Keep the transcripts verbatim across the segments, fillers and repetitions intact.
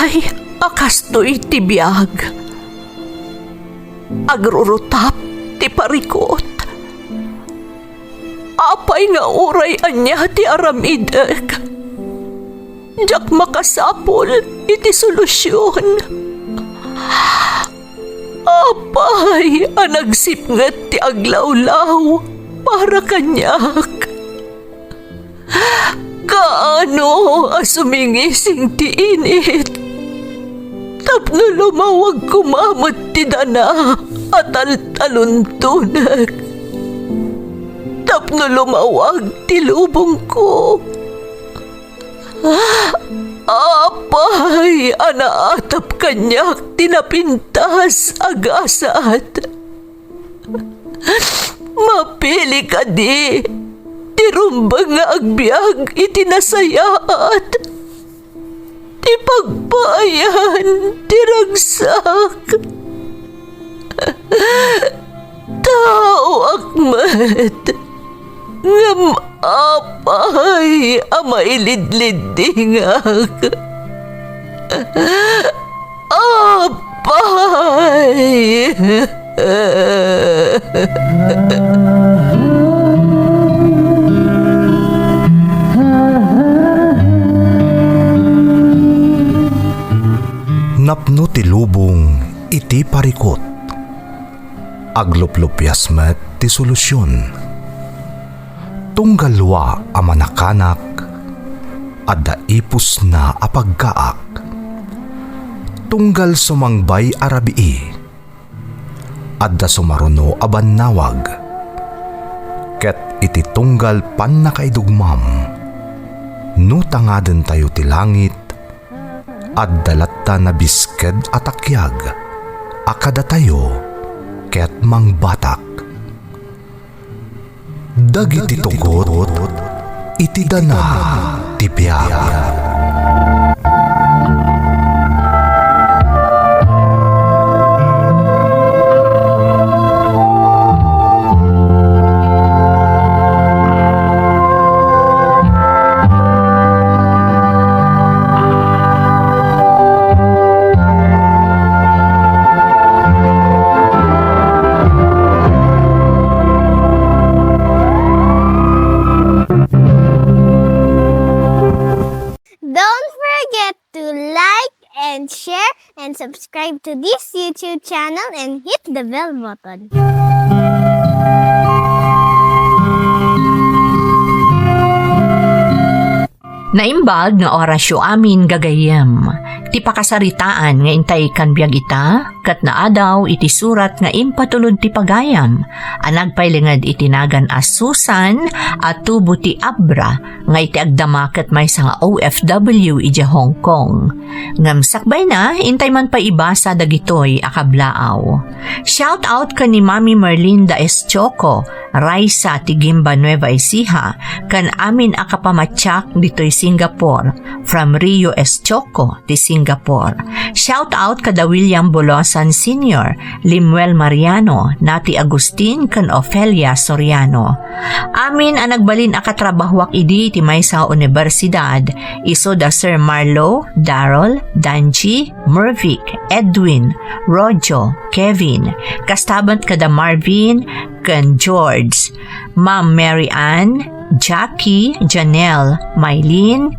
Ay, a kastoy ti biag. Agrurutap ti parikut. Apay nga uray ania ti aramidek, diak makasapul iti solusion. Apay a nagsipnget ti aglawlaw para kaniak? Kaano a sumingising ti init tapno lumawag koma met ti dana a taltaluntonek, tapno lumawag ti lubongko? Apay a naatap kaniak ti napintas a gasat? Mapili kadi ti rumbeng nga agbiag iti nasayaat, ti pagpaayan ti ragsak? Taoak met, ngem apay a mailidliddingak? Apay! Napno ti lubong iti parikut. Agluplupias met ti solusion. Tunggal lua a manakanak, adda ipusna a pagkaak. Tunggal sumangbay a rabii, adda sumaruno a bannawag. Ket iti tunggal pannakaidugmam, no tangadentayo ti langit, adda latta nabisked a takiag a kadatayo ket mangbatak. Dagiti tugot iti dana ti biag. Don't forget to like and share and subscribe to this YouTube channel and hit the bell button. Naimbag nga orasyo amin, gagayyem. Ti pakasaritaan nga intay kan biag ita, ket naadaw iti surat nga impatulod ti pagayam a nagpailinged iti nagan a Susan a tubo ti Abra nga iti agdama ket maysa nga O F W idiay Hong Kong. Ngem sakbayna, intay man pay ibasa dagitoy a kablaaw. Shout out ken ni Mami Merlinda Eschocco, Raisa ti Guimba, Nueva Ecija, ken amin a kapamatiak ditoy Singapore, from Rio Eschocco ti Singapore. Shout out kada William Bolosan Senior, Limuel Mariano, Nati Agustin, ken Ofelia Soriano. Amin a nagbalin a katrabahuak idi ti maysa a universidad, isu da Sir Marlo, Daryl, Danji, Mervic, Edwin, Rojo, Kevin, kasta met kada Marvin, ken George, Ma'am Mary Ann, Jackie, Janelle, Mylene,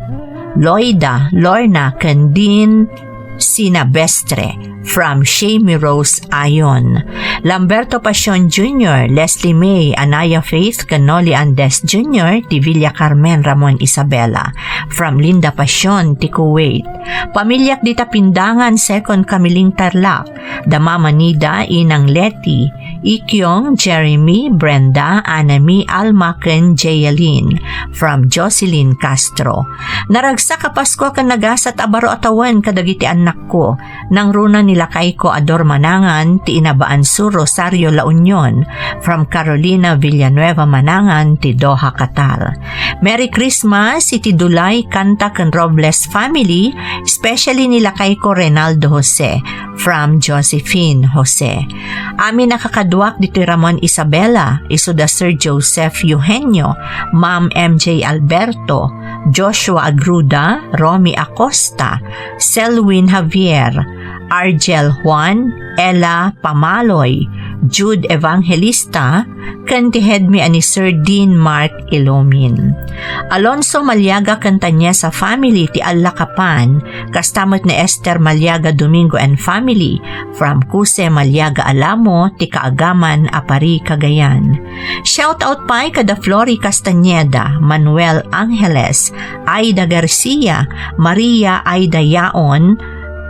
Loida, Lorna, ken Dean Sinabestre, from Shamie Rose Ayon, Lamberto Pasion Junior, Leslie May, Anaya Faith, ken Noli Andes Junior, ti Villa Carmen Ramon Isabela, from Linda Pasion, ti Kuwait. Pamiliak dita Pindangan, Second Camiling Tarlac, da Mama Nida, Inang Leti, Ikyong, Jeremy, Brenda, Anami, Alma, ken Jayalyn, from Jocelyn Castro. Naragsak a Paskua ken nagasat a baro a tawen kadagiti annakko. Nangruna ni lakayko a Dor Manangan ti Inabaan Sur Rosario, La Union, from Carolina Villanueva Manangan ti Doha, Qatar. Merry Christmas iti Dulay Kanta ken Robles family, especially ni lakayko Renaldo Jose, from Josephine Jose. Amin a kakaduak ditoy Ramon Isabela, isuda Sir Joseph Eugenio, Ma'am M J Alberto, Joshua Agruda, Romy Acosta, Selwyn Javier, Argel Juan, Ella Pamaloy, Jude Evangelista, ken ti headmi a ni Sir Dean Mark Ilomin. Alonso Maliaga ken Tanyesa family ti Allakapan, kasta met ni Esther Maliaga Domingo and family from Cuse Maliaga Alamo ti Kaagaman a Pari, Cagayan. Shout out pay kada Flory Castañeda, Manuel Angeles, Aida Garcia, Maria Aida Yaon,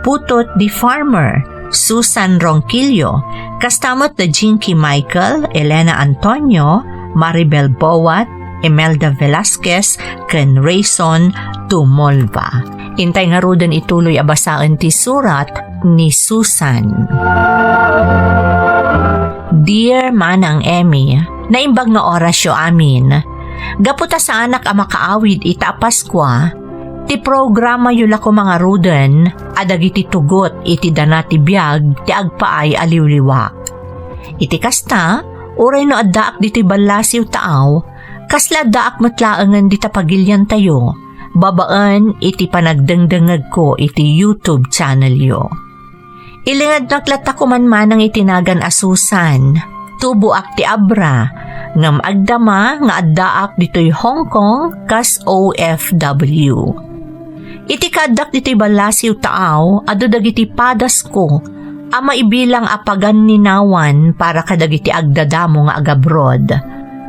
Putot the Farmer, Susan Ronquillo, kasta met da Jinky Michael, Elena Antonio, Maribel Boat, Imelda Velasquez, ken Rayson Tumolba. Intay ngaruden ituloy a basaen ti surat ni Susan. Dear Manang Emmy, naimbag nga orasyo amin. Gapu ta saanak a makaawid ita a Paskua, ti programayo la koma ngaruden a dagiti tugot iti dana ti biag ti agpaay a liwliwak. Iti kasta, uray no addaak ditoy ballasiw taaw, kasla addaak met laengen dita pagiliantayo, babaen iti panagdengdengngegko iti YouTube channelyo. Ilingednak latta koman manang iti nagan a Susan. Tuboak ti Abra, ngem agdama nga addaak ditoy Hong Kong kas O F W. Iti kaaddak ditoy ballasiw taaw, adu dagiti padasko a maibilang a paganninawan para kadagiti agdadamo nga agabroad.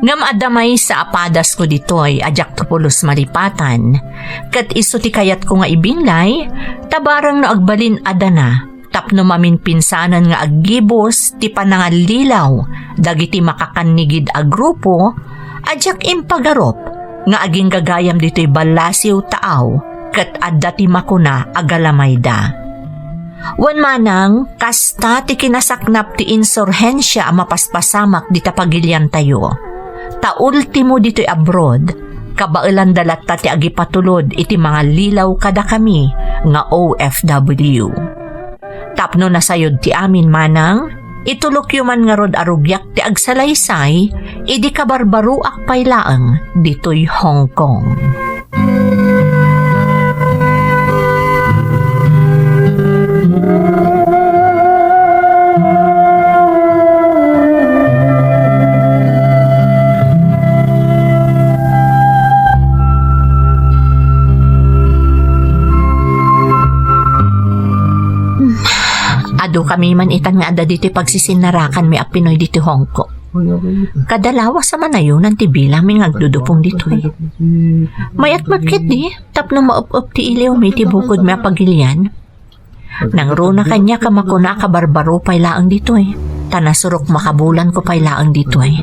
Ngem adda maysa a padasko ditoy a diakto pulos malipatan, ket isu ti kayatko nga ibinlay, ta barang no agbalin a dana, tapno maminpinsanan nga aggibus ti panangallilaw dagiti makakannigid a grupo a diak impagarup nga aginggagayam ditoy ballasiw taaw ket adda ti makuna a galamayda. Wen manang, kasta ti kinasaknap ti insurhensia a mapaspasamak dita pagiliantayo. Ta ultimo ditoy abroad, kabaelanda latta ti agipatulod iti mangallilaw kadakami nga O F W. Tapno nasayod ti amin manang, itulokyo man ngarud a rugiak ti agsalaysay idi kabarbaroak pay laeng ditoy Hong Kong. Adu kami man itan nga adda ditoy pagsisinarakanmi a Pinoy ditoy Hong Kong. Kada lawas a manayunan ti bilangmi nga agdudupong ditoy. Mayat met ketdi, tapno maep-ep ti iliwmi ti bukodmi a pagilian. Nangruna kaniak a makuna a kabarbaro pay laeng ditoy, ta nasurok makabulanko pay laeng ditoy.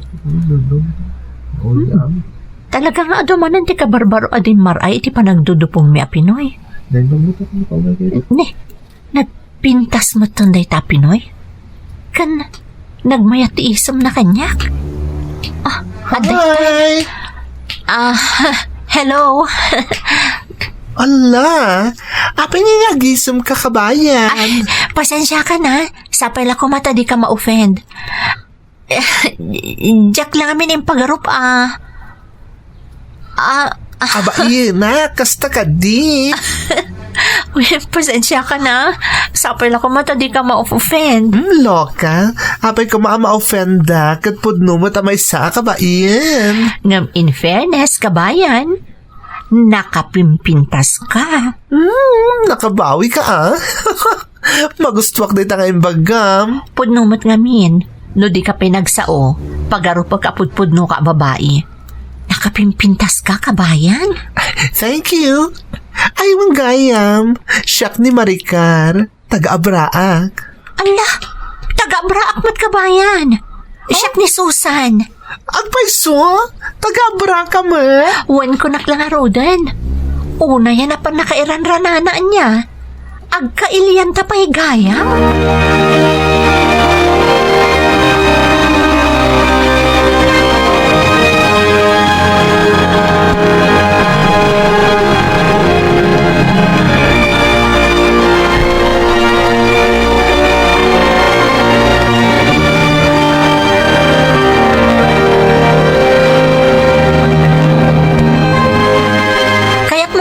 Hmm. Talaga nga adu manen ti kabarbaro a dimmar-ay iti panagdudupongmi a Pinoy. Ni, nagpintas metten dayta a Pinoy? Ken nagmayat ti isemna kaniak? Ah, adda ita. Hi! Ah, hello. Ala, apay nga agisem ka, kabayan? Ay, pasensiaka na. Sapay la koma ta dika ma-offend. Eh, diak la ngamin impagarup a. Ah, ah. Aba, iya na, kasta kadi. Uy, pasensiaka na. Sapay la koma ta dika ma-offend. Hmm, loka. Apay koma a ma-offenda, ket pudno met a maysa a kabain. Ngem in fairness, kabayan, nakapimpintas ka. Hmm, nakabawi ka, ah. Magustuak dayta nga imbagam. Pudno met ngamin, no dika pay nagsao, pagarupek a pudpudno ka a babai. Nakapimpintas ka, kabayan. Thank you. Ay, wen gayam, siak ni Maricar, taga-Abraak. Ala, taga-Abraak met, kabayan. Siak ni Susan. Agpayso? Taga-Abraak ka met? Wen, kunak la ngaruden. Unayan a pannakairanranana ania. Agkailianta pay gayam?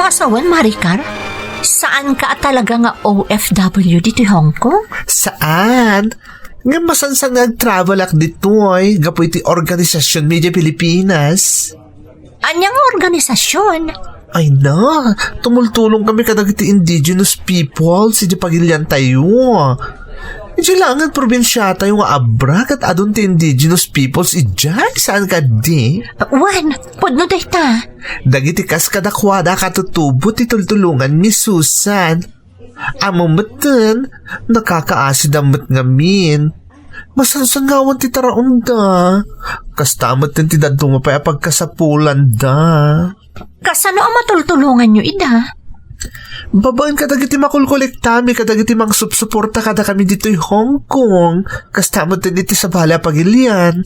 Asawen, Maricar? Saan ka a talaga nga O F W ditoy Hong Kong? Saan? Ngem masansan nga agtravelak ditoy gapu iti organisasionmi idiay Pilipinas. Ania nga organisasion? Ay na, tumultulong kami kadagiti indigenous peoples idiay pagiliantayo. Idiay laengen probinsiatayo nga Abra ket adun ti indigenous peoples idiay, saan kadi? Wen, pudno dayta. Dagiti kas kadakuada a katutubo ti tultulonganmi, Susan. Ammom metten, nakakaasida met ngamin. Masansan nga awan ti taraonda. Kasta metten ti dadduma pay a pagkasapulanda. Kasano a matultulonganyo ida? Babaen kadagiti makulkolektami kadagiti mangsupsuporta kadakami ditoy Hong Kong, kasta metten iti sabali a pagilian,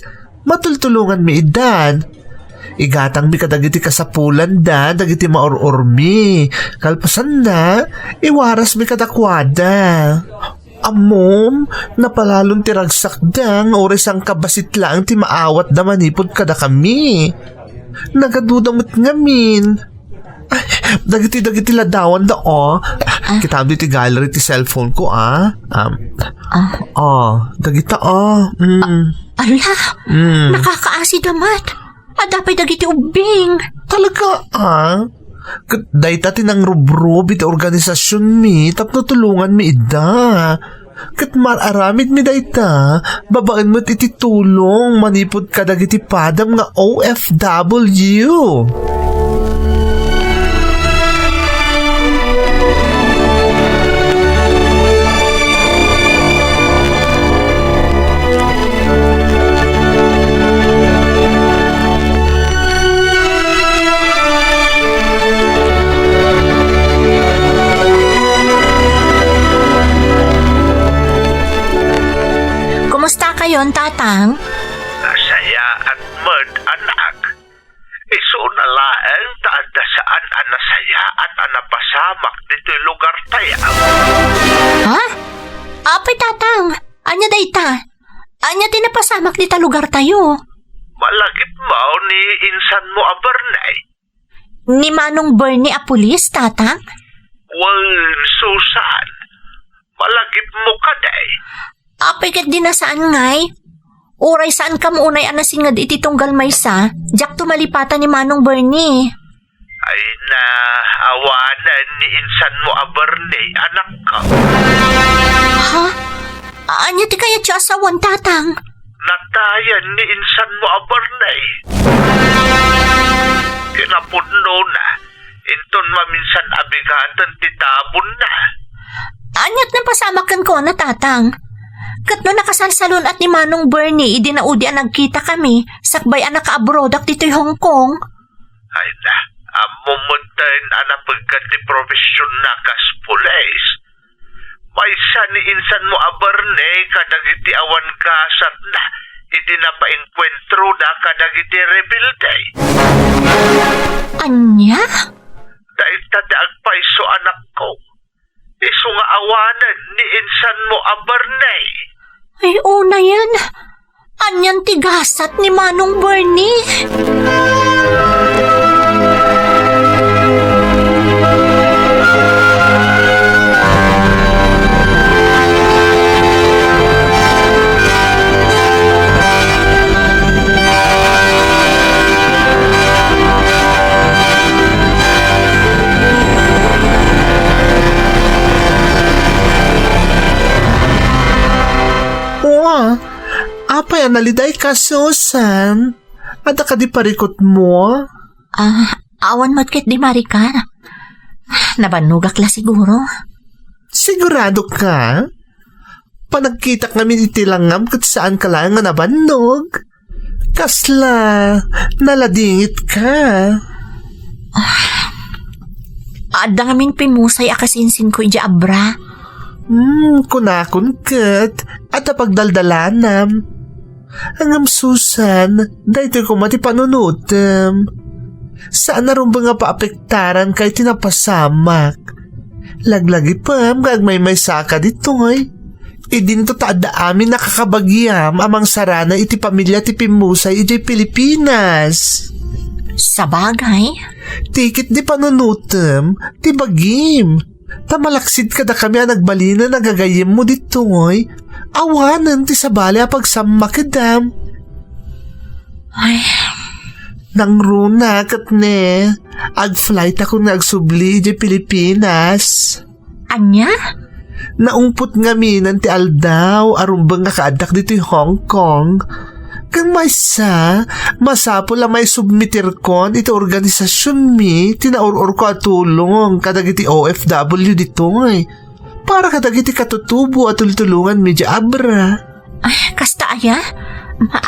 matultulonganmi idan. Igatangmi kadagiti kasapulanda dagiti maur-urmi. Kalpasanna, iwarasmi kadakuada. Ammom, napalalon ti ragsakda nga uray sangkabasit laeng ti maawatda manipud kadakami. Nagaduda met ngamin. Ay, dagiti, dagiti ladawanda, oh. Ah. Kitam ditoy gallery ti cellphone ko, ah. Um, Ah. Oh, dagita, oh. Mm. Ala, Mm. Nakakaasida met. Adda pay dagiti ubbing. Talaga, ah? Ket dayta ti nangrubrob iti organisasionmi tapno tulonganmi ida. Ket mar-aramidmi dayta babaen met iti tulong manipud kadagiti padam nga O F W. Kumusta kayon, Tatang? Nasayaat met, anak. Isuna laeng ta adda saan a nasayaat a napasamak ditoy lugartayo. Ha? Apay, Tatang, ania dayta? Ania ti napasamak dita lugartayo? Malagipmo ni insanmo a Bernie? Ni Manong Bernie a pulis, Tatang? Wen, Susan, malagipmo kadi? Apay ket di na saan ngay? Uray saan kamo unay a nasinged iti tunggal maysa, diakto malipatan ni Manong Bernie. Ay na, awanen ni insanmo a Bernie, anakko. Ha? Ania ti kayatyo a sawen, Tatang? Natayen ni insanmo a Bernie. Kinapudnona, inton maminsan a bigaten ti tabonna. Aniat napasamak kenkuana, Tatang? Ket no nakasalsalun-at ni Manong Bernie idi naudi a nagkitakami, sakbay a nakaabroadak ditoy Hong Kong? Ay na, ammom metten a napeggad ti profesionna kas pulis. Maysa ni insanmo a Bernie kadagiti awan gasatna idi napaengkuentroda kadagiti rebelde. Ania? Dayta ti agpayso, anakko. Isu nga awanen ni insanmo a Bernie. Ay, unayen. Anian ti gasat ni Manong Bernie? Wa, apay a nalidayka, Susan? Adda kadi parikutmo? Ah, awan met ketdi, Maricar. Nabannogak la siguro. Sigurado ka? Panagkitak ngamin iti langngam ket saan ka laeng nga nabannog. Kasla, naladingit ka. Adda ngamin pimmusay a kasinsinko idiay Abra. Hmm, kunakon ket, adda pagdaldalanam. Ngem, Susan, daytoy koma ti panunotem. Saan a rumbeng a paapektaranka iti napasamak. Laglagipem nga agmaymaysaka ditoy. Idinto ta adda amin a kakabagiam a mangsaranay iti pamilia ti pimmusay idiay Pilipinas. Sabagay. Ti ket ti panunotem, ti bagim. Ta malaksid kadakami a nagbalinen a gagayyemmo ditoy, awanen ti sabali a pagsammakedam. Ay. Nangruna ket ne, ag-flight ako nga agsubli idiay Pilipinas. Ania? Naungpot ngamin ti aldaw a rumbeng a kaaddak ditoy Hong Kong. Ken maysa, masapul a maisubmitirkon iti organisasionmi ti naur-urko a tulong kadagiti O F W ditoy, para kadagiti katutubo a tultulonganmi idiay Abra. Ay, kasta aya?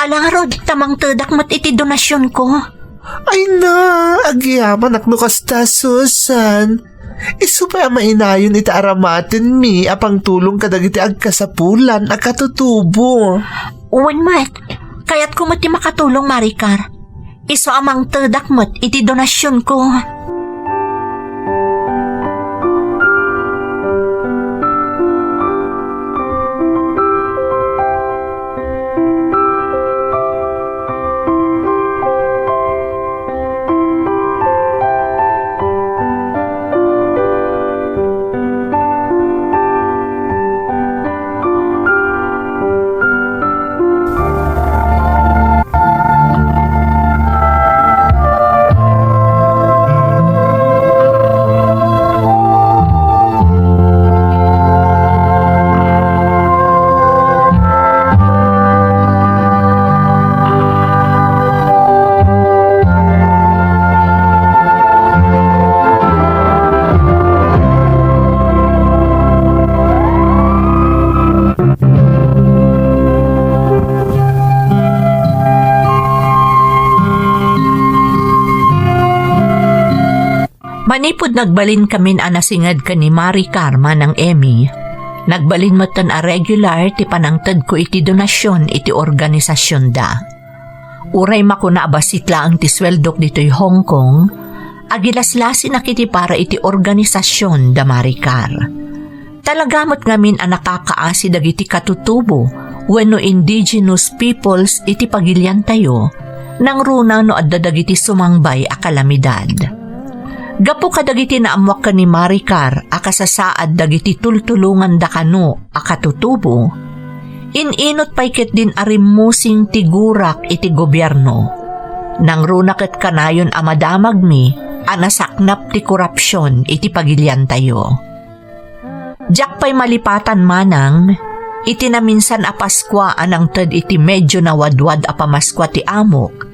Ala ngarud, ta mangtedak met iti donasionko. Ay na, agyamanak no kasta, Susan. Isu pay a mainayon iti aramatenmi a pangtulong kadagiti agkasapulan a katutubo. Wen met, kayatko met ti makatulong, Maricar. Isu a mangtedak met iti donasionko. Manipud nagbalinkamin a nasinged ken ni Maricar, Manang Emmy, nagbalin metten a regular ti panangtedko iti donasion iti organisasionda. Uray makuna a bassit laeng ti sueldok ditoy Hong Kong, agilaslasinak iti para iti organisasionda, Maricar. Talaga met ngamin a nakakaasi dagiti katutubo wenno indigenous peoples iti pagiliantayo, nangruna no adda dagiti sumangbay a kalamidad. Gapu kadagiti naammuak ken ni Maricar a kasasaad dagiti tultulonganda kano a katutubo, in-inut pay ketdin a rimmusing ti gurak iti gobierno. Nangruna ket kanayon a madamagmi a nasaknap ti korupsion iti pagiliantayo. Diak pay malipatan manang, iti naminsan a Paskua a nangted iti medio nawadwad a Pamaskua ti amok,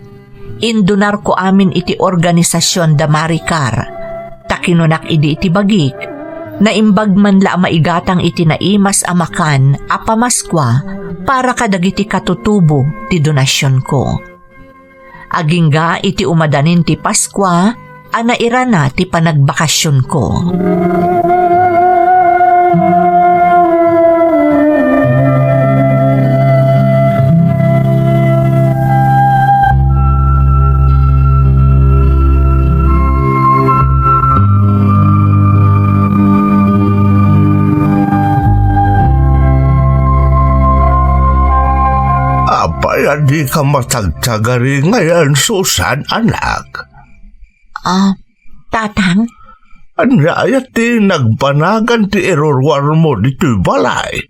indonarko amin iti organisasionda Maricar, ta kinunak idi iti bagik, naimbag man la a maigatang iti naimas a makan a Pamaskua para kadagiti katutubo ti donasionko. Agingga iti umadanin ti Paskua a nairana ti panagbakasionko. Apay a dika matagtagari ngayan, Susan, anak? Ah, Tatang? Ania aya ti nagbanagan ti iruruarmo ditoy balay?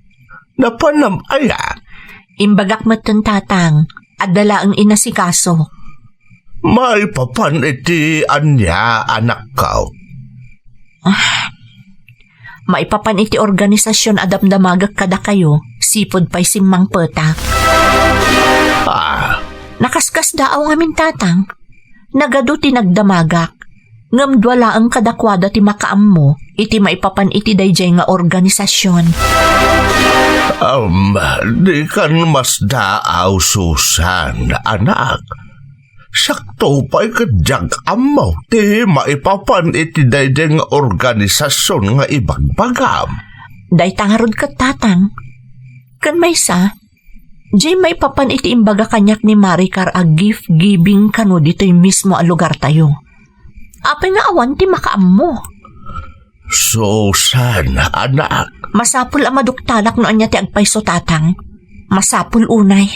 Napanam aya? Imbagak metten, Tatang. Adda laeng inasikaso. Maipapan iti ania, anakko? Ah, maipapan iti organisasion a damdamagek kadakayo, sipud pay simmangpetak. Ah. Nakaskasdaaw ngamin, Tatang. Nagadu ti nagdamagak, ngem dua laeng kadakuada ti makaammo iti maipapan iti daydiay nga organisasion. Um, dikan masdaaw, Susan, anak. Sakto pay ket diak ammo ti maipapan iti daydiay nga organisasion nga ibagbagam. Dayta ngarud ket, Tatang. Ken maysa, diay maipapan iti imbaga kaniak ni Maricar a gift giving kano ditoy mismo a lugartayo. Apay nga awan ti makaammo? Susan, anak. Masapul a maduktalak no ania ti agpayso, Tatang. Masapul unay.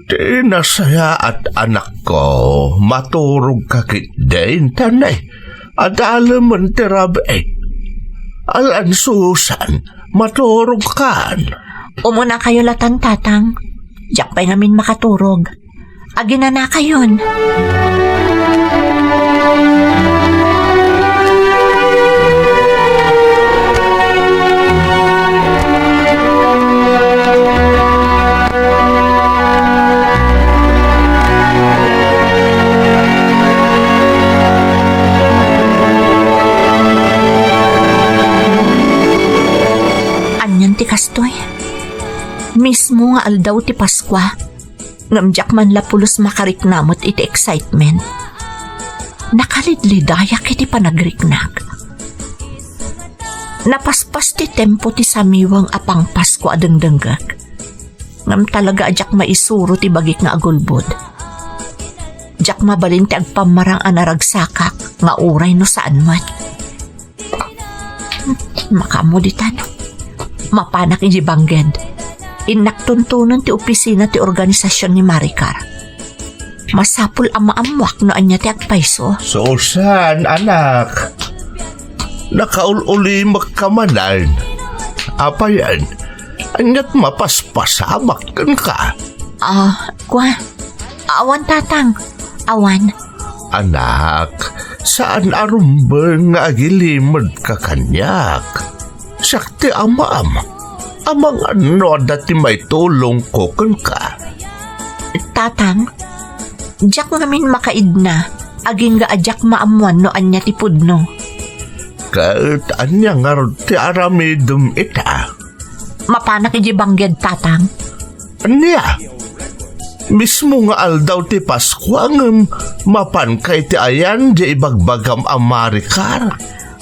Ti nasayaat, anakko, maturogka ketdin, ta nay, adalemen ti rabii. Alan, Susan, maturogkan. Umunakayo latan, Tatang. Diak pay ngamin makaturog. Aginanakayon. Anian ti kastoy? Mismo nga aldaw ti Paskua, ngem diak man la pulos makariknamut iti excitement. Nakalidlidayak iti panagriknak. Napaspas ti tempo ti samiweng a pangpaskua a dengdenggek. Ngem talaga a diak maisuro ti bagik nga agulbod. Diak mabalin ti agpammarang a naragsakak nga uray no saan met. Makaammo ditan. Mapanak idiay bangged. Innak tuntunen ti opisina ti organisasion ni Maricar. Masapul a maammoak no ania ti agpayso. Susan, anak. Nakaul-ulimekka manen. Apayen, aniat mapaspasamak kenka? Ah, kua? Awan, Tatang. Awan. Anak, saan a rumbeng nga agilimedka kaniak. Siak ti amaam. Amangan no adda ti maitulongko kenka. Tatang, diak ngamin makaidna, agingga a diak maammuan no ania ti pudno. Ket ania ngarud ti aramidem ita? Mapanak idiay bangged, Tatang. Ania? Mismo nga aldaw ti Paskua ngem mapanka iti ayan diay ibagbagam a Maricar?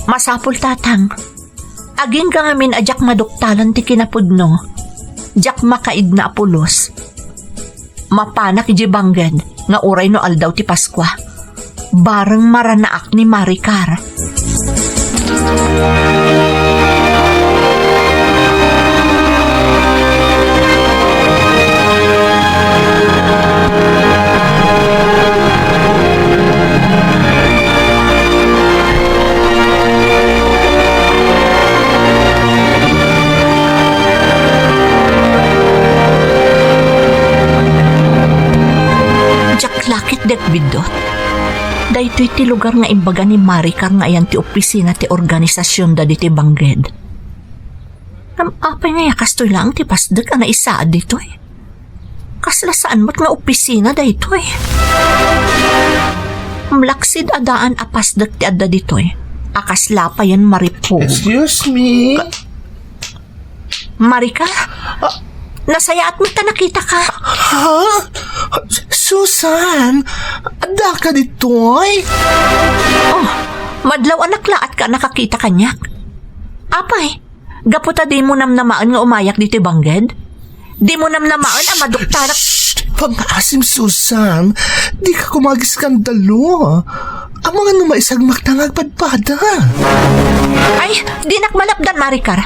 Masapul, Tatang. Agingga ngamin a diak maduktalan ti kinapudno. Diak makaidna a pulos. Mapanak idiay bangged nga uray no aldaw ti Paskua, bareng maranaak ni Maricar. Diak la ket dek biddut. Daytoy ti lugar nga imbaga ni Maricar nga ayan ti opisina ti organisasionda ditoy bangged. Ngem apay nga ya kastoy laeng ti pasdek a naisaad ditoy? Kasla saan met nga opisina daytoy? Mlaksid a daan a pasdek ti adda ditoy a kasla payen marippog. Excuse me? Ka- Maricar? Ah. Nasayaat met ta nakitaka. Ha? Susan, addaka ditoy? Oh, madlaw a naklaatka a nakakita kaniak. Apay, gapu ta dimo namnamaen nga umayak ditoy bangged? Dimo namnamaen a maduktarak? Shh! Pangaasim, Susan. Dika koma agiskandalo. Amangan no maisagmakta nga agpadpada. Ay, dinak malapdan, Maricar.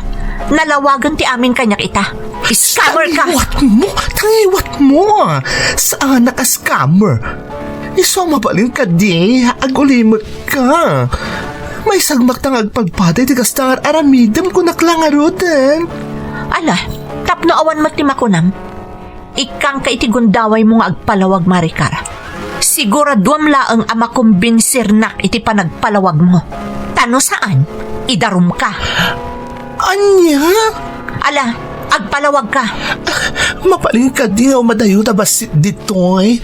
Nalawagen ti amin kaniak ita. Scammer ka! Tangiwat mo! Tangiwat mo! Saanak a scammer. Isu a mabalin kadi, agulimek ka. Maisagmakta nga agpadpada iti kasta nga aramidem, kunak la ngaruden. Ala, tapno awan met ti makunam. Ikkangka iti gundawaymo nga agpalawag, Maricar. Siguraduam laeng a makombinsirnak iti panagpalawagmo. Ta no saan, idarumka. Ania? Ala, agpalawagka. Mabalin kadi nga umadayuta bassit ditoy.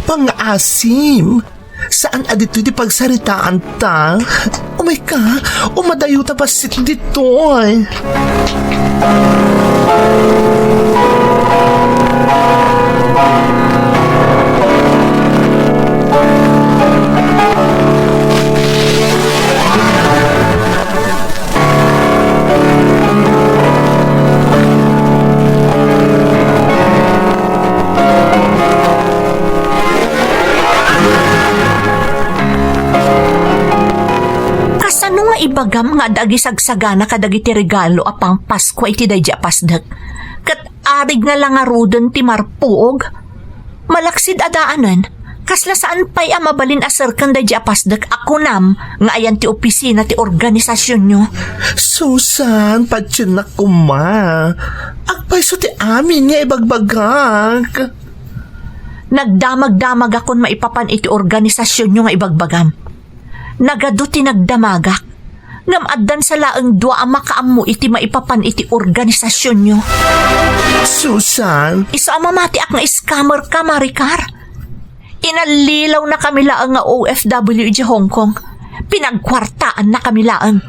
Pangaasim. Saan a ditoy ti pagsaritaanta? Umayka, umadayuta bassit ditoy. Kasano nga ibagam nga adda agisagsagana kadagiti regalo a pangpaskua iti daydi a pasdek? Ket arig nga la ngaruden ti marpuog? Malaksid a daanen, kasla saan pay a mabalin a serken daydi a pasdek a kunam nga ayan ti opisina ti organisasionyo. Susan, patiennak koma. Agpayso ti amin nga ibagbagak. Nagdamagdamagakon maipapan iti organisasionyo nga ibagbagam. Nagadu ti nagdamagak. Ngem addan sa laeng dua a makaammo iti maipapan iti organisasionyo. Susan? Isu a mamatiak nga scammer ka, Maricar. Inallilawnakami laeng nga O F W idiay Hong Kong. Pinagkuartaannakami laeng.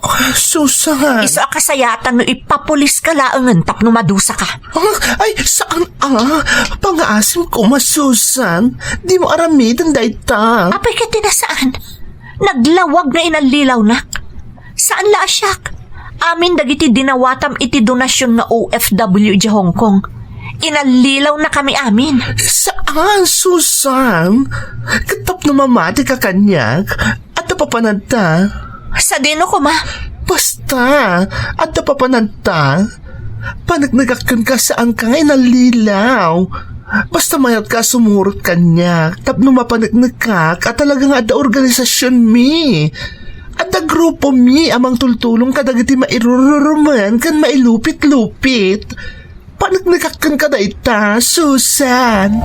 Ah, Susan. Isu a kasayatan no ipapulis ka laengen tapno madusa ka. Ah, ay, saan a? Pangaasim koma, Susan. Dimo aramiden dayta. Apay ket ti nasaan? Naglawag nga inallilawnak. Saan la a siak. Amin dagiti dinawatam iti donasion nga O F W idiay Hong Kong. Inallilawnakami amin. Saan, Susan? Ket tapno mamatika kaniak, adda papananta? Sadino koma? Basta, adda papananta? Paneknekak kenka, saanka nga inallilaw. Basta mayatka a sumurot kaniak tapno mapaneknekak a talaga nga adda organisasionmi. Adda grupomi a mangtultulong kadagiti mairururumen ken mailupitlupit. Paneknekak kenka dayta, Susan.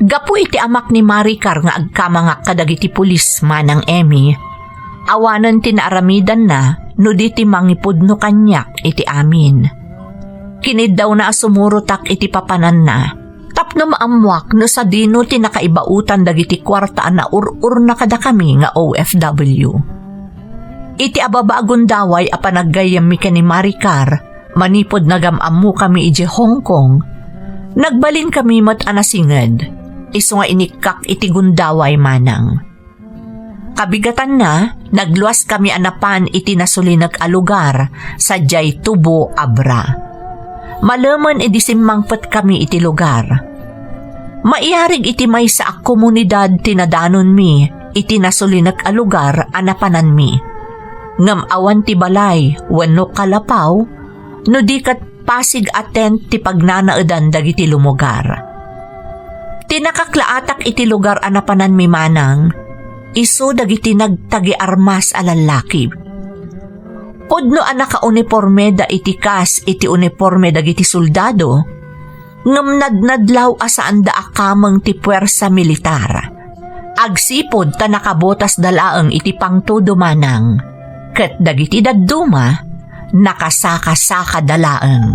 Gapu iti amak ni Maricar nga agkamangak kadagiti pulis, Manang Emmy, awanen ti naaramidanna no di ti mangipudno kaniak iti amin. Kiniddawna a sumurotak iti papananna tapno maammoak no sadino ti nakaibaotan dagiti kuarta a naur-urna kadakami nga O F W. Iti ababa a gundaway a panaggayyemmi ken ni Maricar, manipud nagam-ammokami idiay Hong Kong, nagbalinkami met a nasinged, isu nga inikkak iti gundaway, Manang. Kabigatanna, nagluaskami a napan iti nasulinek a lugar, sadiay Tubo, Abra. Malemen idi simmangpetkami iti lugar. Maiarig iti maysa a komunidad ti nadanonmi iti nasulinek a lugar a napananmi. Ngem awan ti balay wenno kalapaw, no di ket pasig a tent ti pagnanaedan dagiti lumugar. Ti nakaklaatak iti lugar a napananmi, Manang, isu dagiti nagtagiarmas a lallaki. Pudno a nakaunipormeda iti kas iti uniporme dagiti soldado, ngem nadnadlaw a saanda a kameng ti puersa militar. Agsipud ta nakabotasda laeng iti pangtudo, Manang, ket dagiti dadduma, nakasakasakada laeng.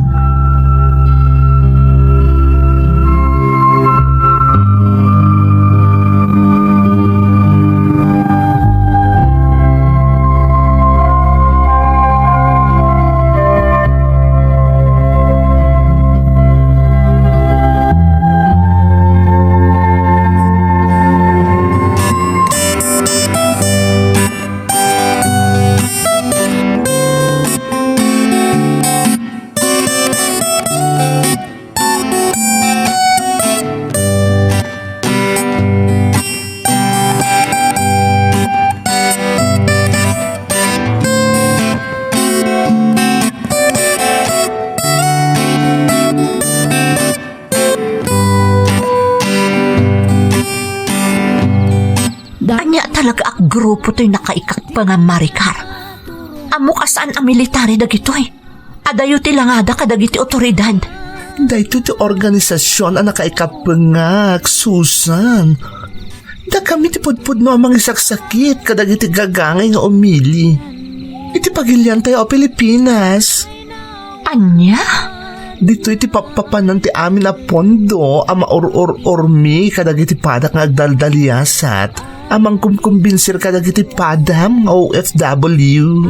Ania talaga a grupo toy nakaikakpengam, Maricar? Ammok a saan a military dagitoy. Adayo ti langada kadagiti otoridad. Daytoy ti organisasion a nakaikapengak, Susan. Dakami ti pudpudno a mangisaksakit kadagiti gagangay nga umili iti pagiliantayo a Pilipinas. Ania? Ditoy ti pappapanan ti amin a pondo a maur-ur-urmi kadagiti padak nga agdaldaliasat a mangkumkumbinsir kadagiti padam nga O F W.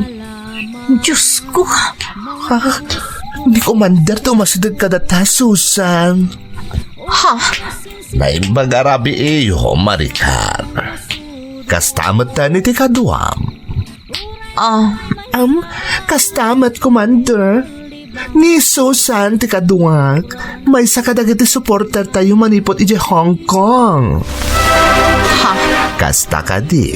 Diyos ko. Ha? Ni Commander ti umasideg kadata, Susan. Ha? Naimbag a rabiiyo, Maricar. Kasta met ta ni ti kaduam. Ah, Am, kasta met, Commander. Ni Susan ti kaduak. Maysa kadagiti supporter tayo manipud idiay Hong Kong. Ha? Kasta kadi.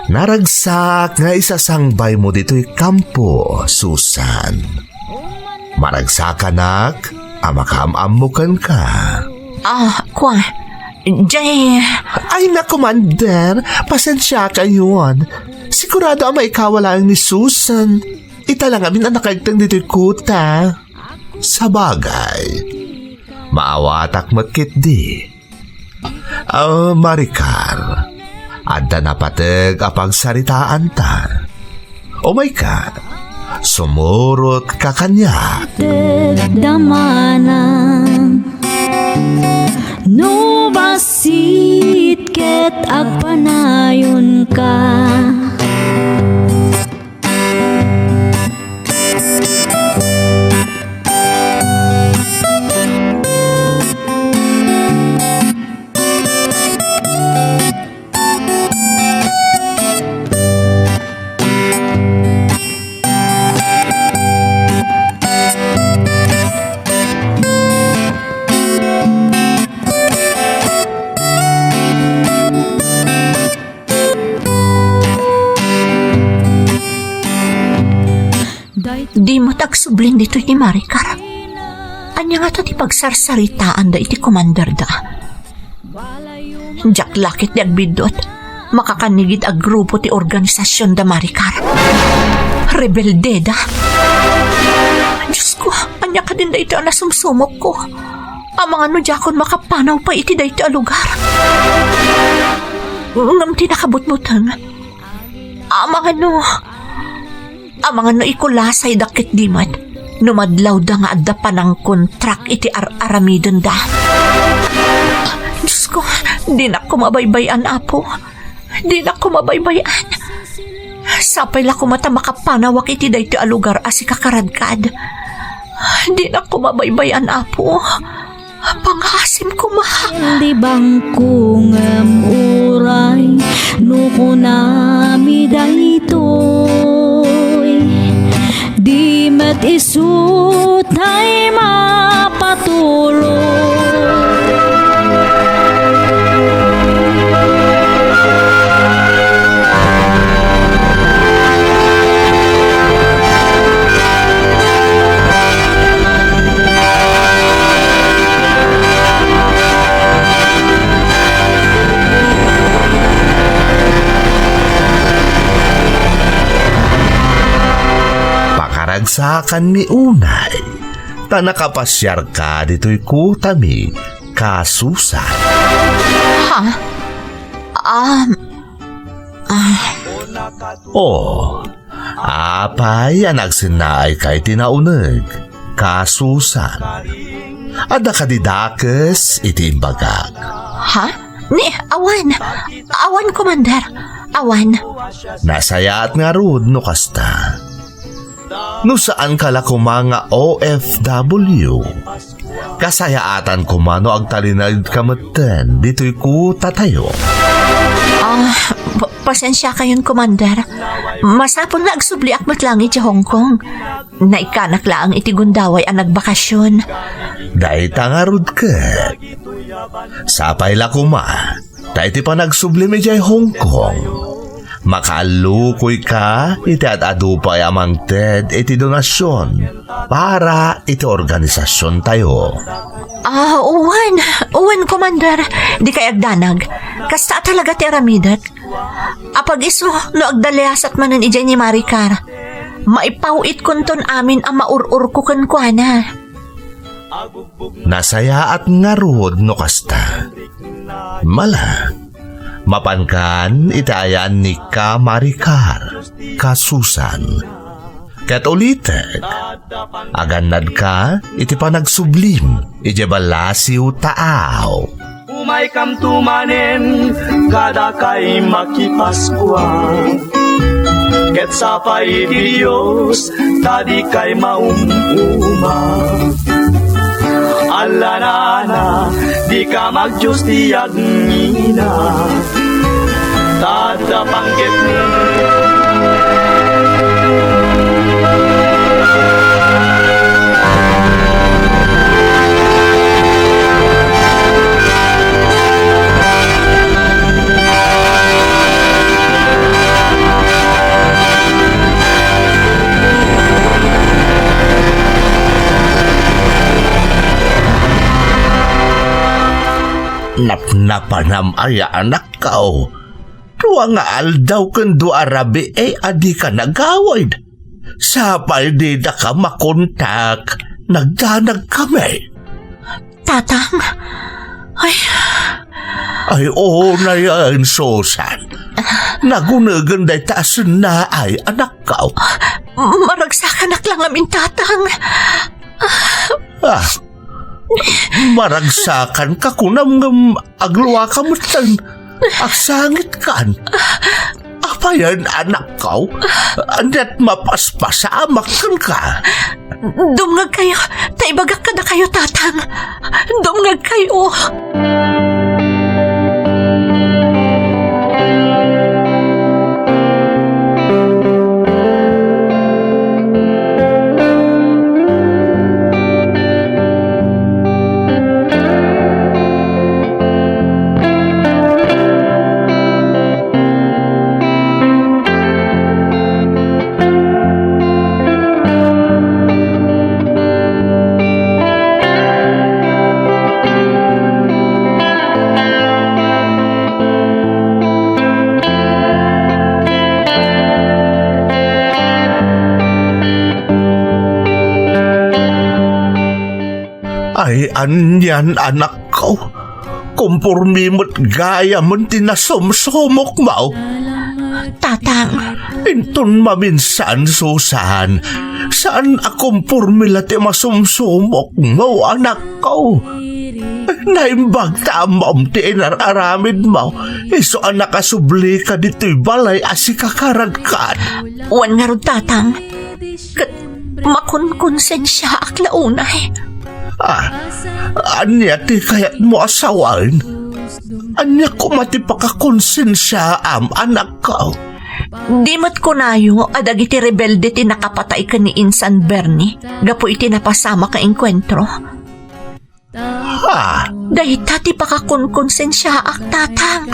Naragsak nga isasangbaymo ditoy kampo, Susan. Maragsakanak a makaam-ammo kenka. Ah, kua. Jay. Ay na, Commander. Pasensiakayon. Sigurado a maikawalaeng ni Susan. Ita la ngamin a nakaigteng ditoy kuta. Sabagay, maawatak met ketdi. Ah, Maricar, adda napateg a pagsaritaanta. Umayka, sumurot ka kaniak. Ted damana, no bassit ket agpanayon ka. Dimo ta agsublin ditoy ni Maricar. Ania ngata ti pagsarsaritaanda iti komanderda? Diak la ketdi agbiddut. Makakannigid a grupo ti organisasionda, Maricar. Rebeldeda. Diyos ko, ania kadin daytoy a nasumsumokko? Amangan no diakon makapanaw pay iti daytoy a lugar. Ngem ti nakabutbuteng, amangan no, amangan no ikulasayda ketdi met no madlawda nga adda panangkontrak iti ar-aramidenda. Diyos ko, dinakko mabaybay-an, Apo. Dinakko mabaybay-an. Sapay la koma ta makapanawak iti daytoy a lugar a sika karadkad. Dinakko mabaybay-an, Apo. Pangaasim koma. Libangko ngem uray no kunami daytoy, di met isu tay mapatulod. Pakaragsakanmi unay ta nakapasiarka ditoy kutami, Kasusan. Ha? Ah, ah. Oh, apay a nagsennaayka iti nauneg, Kasusan? Adda kadi dakes iti imbagak? Ha? Ni, awan. Awan, Commander. Awan. Nasayaat ngarud no kasta. No saanka la koma nga O F W, kasayaatan koma no agtalinaedka metten ditoy kutatayo. Ah, pa-, pasensiakayon, Commander. Masapul nga agsubliak met laeng idiay Hong Kong. Naikkanak laeng iti gundaway a nagbakasyon. Dayta ngarud ket. Sapay la koma. Ta iti panagsublim idiay Hong Kong, makaallukoyka iti ad-adu pay a mangted iti donasion para iti organisasiontayo. Ah, wen, wen, Commander, dikay agdanag. Kasta talaga ti aramidek. Apag-isu, no agdaliasat manen idiay ni Maricar, maipaw-itkonton amin a maur-urko kenkuana. Nasayaat ngarud no kasta. Mala, mapankan iti ayaan ni Ka Maricar, Kasusan. Ket ulitek, agannadka iti panagsublim idiay ballasiw taaw. Umaykam to manen kadakay makipaskua. Ket sapay ti Dios, ta dikay maum-uma. Allanana, dika magdios ti agngina. Ta adda panggepmo. Napnapanam aya, anakko? Dua nga aldaw ken dua a rabii a dika nagawid. Sapay didaka makontak, nagdanagkami. Tatang? Ay. Ay, unayen, Susan. Nagunegen dayta a sennaay, anakko. Maragsakanak la ngamin, Tatang. Ah, maragsakanka kunam ngem agluaka metten. Agsangitkan. Apayen, anakko? Ania't mapaspasamak kenka? Dumngegkayo, ta ibagak kadakayo, Tatang. Dumngegkayo. Ay, anian, anakko. Kompormi met gayamen ti nasumsumokmo. Tatang. Inton maminsan, Susan, saan a kompormi la ti masumsumokmo, anakko. Naimbag ta ammom ti inar-aramidmo, isu a nakasublika ditoy balay a sikakaradkan. Wen ngarud, Tatang. Ket makonkonsensiaak la unay. Ah, ania ti kayatmo a sawen? Ania koma ti pakakonsensiaam, anakko? Di met kunayo a dagiti rebelde ti nakapatay ken ni Insan Bernie gapu iti napasamak a engkuentro? Ha? Dayta ti pakakonkonsensiaak, Tatang.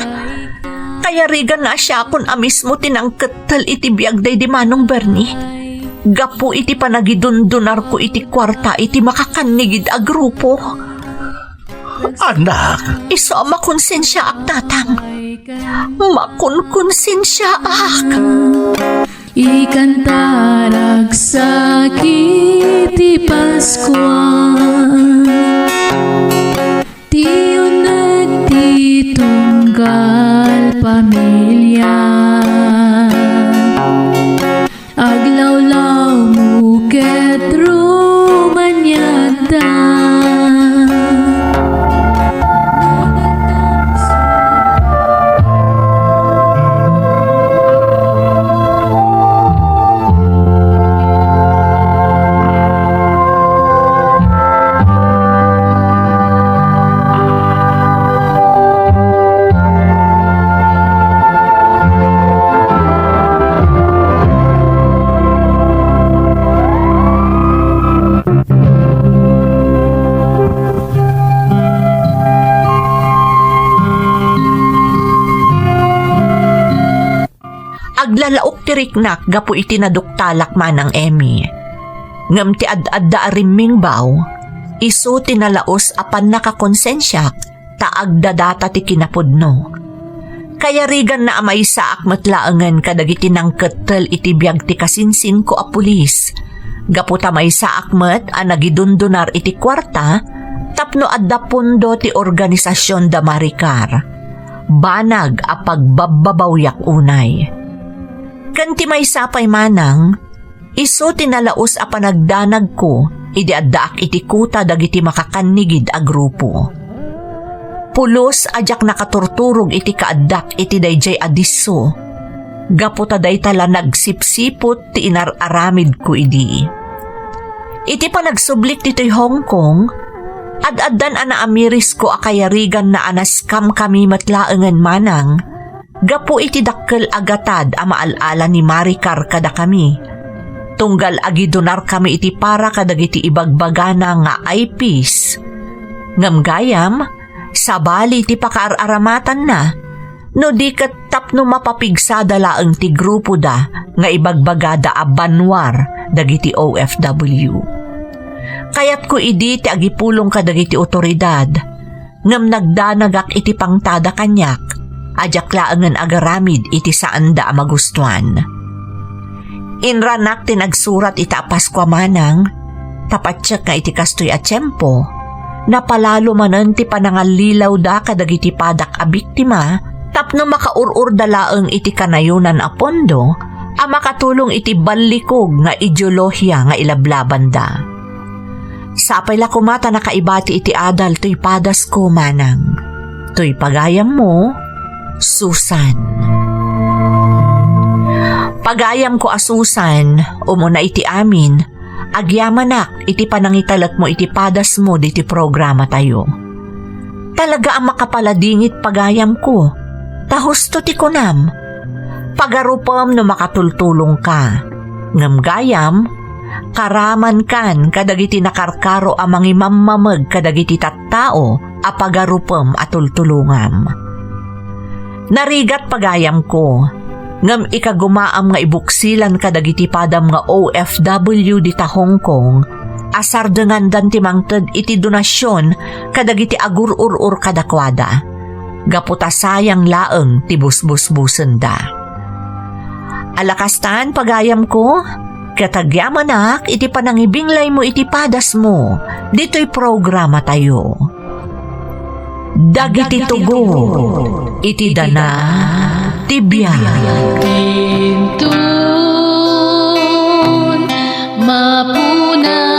Kayariganna a siakon a mismo ti nangkettel iti biag daydi Manong Bernie gapu iti panagidundunarko iti kuarta iti makakannigid a grupo. Anak. Isu a makonsensiaak, Tatang. Makonkonsensiaak. Ikanta, ragsakit ti Paskua, ti uneg ti tunggal pamilia. Aglawlawmo ket rumaniada. Aglalaok ti riknak gapu iti naduktalak, Manang Emmy. Ngem ti ad-adda a rimmingbaw, isu ti nalaus a pannakakonsensiak ta agdadata ti kinapudno. Kayariganna a maysaak met laengen kadagiti nangkettel iti biag ti kasinsinko a pulis, gapu ta maysaak met a nagidundunar iti kuarta tapno adda pundo ti organisasion da Maricar. Banag a pagbabbabawiak unay. Ken ti maysa pay manang, isu ti nalaus a panagdanagko idi addaak iti kuta dagiti makakannigid a grupo. Pulos a diak nakaturturog iti kaaddak iti daydiay a disso. gapu ta dayta la nagsipsiput ti inar-aramidko idi. Iti panagsublik ditoy Hong Kong, ad-addan a naamirisko a kayariganna a na-scam kami met laengen manang, gapu iti dakkel a gatad a maal-ala ni Maricar kadakami. Tunggal agidunarkami iti para kadagiti ibagbagana nga I Ps. Ngem gayam, sabali ti pakaar-aramatanna, no di ket tapno mapapigsada laeng ti grupoda nga ibagbagada a banwar dagiti O F W. Kayatko idi ti agipulong kadagiti otoridad, ngem nagdanagak iti pangtada kaniak a diak laengen agaramid iti saanda a magustuan. Inranak ti nagsurat ita a Paskua manang, ta patiek nga iti kastoy a tiempo, napalalo manen ti panangallilawda kadagiti padak a biktima tapno makaur-urda laeng iti kanayonan a pondo a makatulong iti ballikog nga ideolohia nga ilablabanda. Sapay la koma ta nakaibati iti adal toy padasko manang. Toy pagayammo, Susan. Pagayamko a Susan, umuna iti amin, agyamanak iti panangitalekmo iti padasmo diti programatayo. Talaga a makapaladingit pagayamko, ta husto ti kunam. Pagarupem no makatultulongka. Ngem gayam, karamankan kadagiti nakarkaro a mangimammameg kadagiti tattao a pagarupem a tultulongam. Narigat pagayamko, ngem ikagumaam nga ibuksilan kadagiti padam nga O F W dita Hong Kong a sardengandan ti mangted iti donasion kadagiti agur-ur-or kadakuada, gapu ta sayang laeng ti busbusbusenda. Alakastan, pagayamko, ket agyamanak iti panangibinglaymo iti padasmo ditoy programatayo. Dagiti tugot iti dana ti biag. Inton mapuna